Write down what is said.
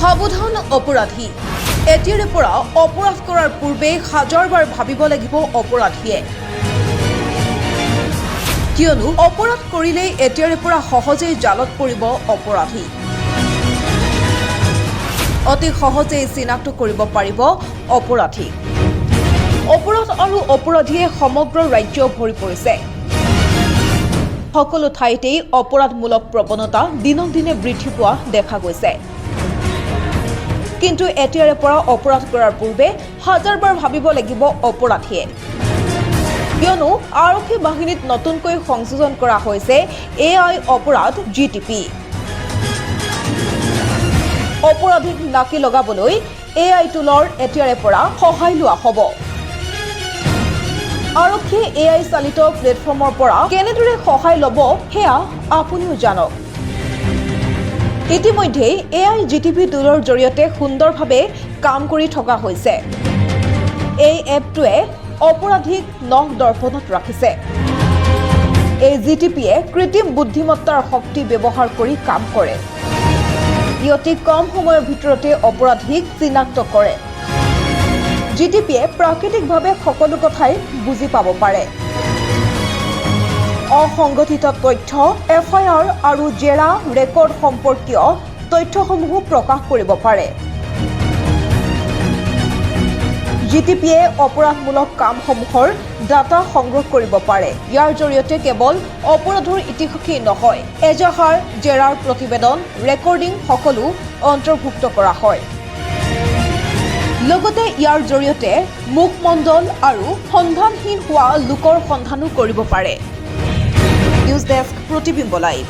সাৱধান অপৰাধী! এতিয়াৰে পৰা অপৰাধ কৰাৰ পূৰ্বে হাজাৰবাৰ ভাবিব লাগিব অপৰাধীয়ে। কিয়নো অপৰাধ কৰিলেই এতিয়াৰে পৰা সহজেই জালত পৰিব অপৰাধী। অতি সহজেই চিনাক্ত কৰিব পাৰিব অপৰাধীক। অপৰাধ আৰু অপৰাধীয়ে সমগ্ৰ ৰাজ্য ভৰি পৰিছে। সকলো ঠাইতেই অপৰাধমূলক প্ৰৱণতা দিনক দিনে বৃদ্ধি পোৱা দেখা গৈছে। কিন্তু এতিয়াৰে পৰা অপৰাধ কৰাৰ পূৰ্বে হাজাৰবাৰ ভাবিব লাগিব অপৰাধীয়ে। কিয়নো আৰক্ষী বাহিনীত নতুনকৈ সংযোজন কৰা হৈছে এ I অপৰাধ জিটিপি। অপৰাধীক নাকি লগাবলৈ এ I টুলৰ এতিয়াৰে পৰা সহায় লোৱা হ'ব। আৰক্ষীয়ে এ I চালিত প্লেটফৰ্মৰ পৰা কেনেদৰে সহায় ল'ব, সেয়া আপুনিও জানক। ইতিমধ্যেই এ I GTP টুলৰ জৰিয়তে সুন্দৰভাৱে কাম কৰি থকা হৈছে। এই এপটোৱে অপৰাধীক নখ দৰ্পণত ৰাখিছে। এই জিটিপিয়ে কৃত্ৰিম বুদ্ধিমত্তাৰ শক্তি ব্যৱহাৰ কৰি কাম কৰে। ই অতি কম সময়ৰ ভিতৰতে অপৰাধীক চিনাক্ত কৰে। জিটিপিয়ে প্ৰাকৃতিকভাৱে সকলো কথাই বুজি পাব পাৰে। অসংগঠিত তথ্য, এফআইআৰ আৰু জেৰা ৰেকৰ্ড সম্পৰ্কীয় তথ্যসমূহো প্ৰকাশ কৰিব পাৰে। জিটিপিয়ে অপৰাধমূলক কামসমূহৰ ডাটা সংগ্ৰহ কৰিব পাৰে। ইয়াৰ জৰিয়তে কেৱল অপৰাধৰ ইতিহাসেই নহয়, এজাহাৰ, জেৰাৰ প্ৰতিবেদন, ৰেকৰ্ডিং সকলো অন্তৰ্ভুক্ত কৰা হয়। লগতে ইয়াৰ জৰিয়তে মুখমণ্ডল আৰু সন্ধানহীন হোৱা লোকৰ সন্ধানো কৰিব পাৰে। নিউজ ডেস্ক, প্ৰতিবিম্ব লাইভ।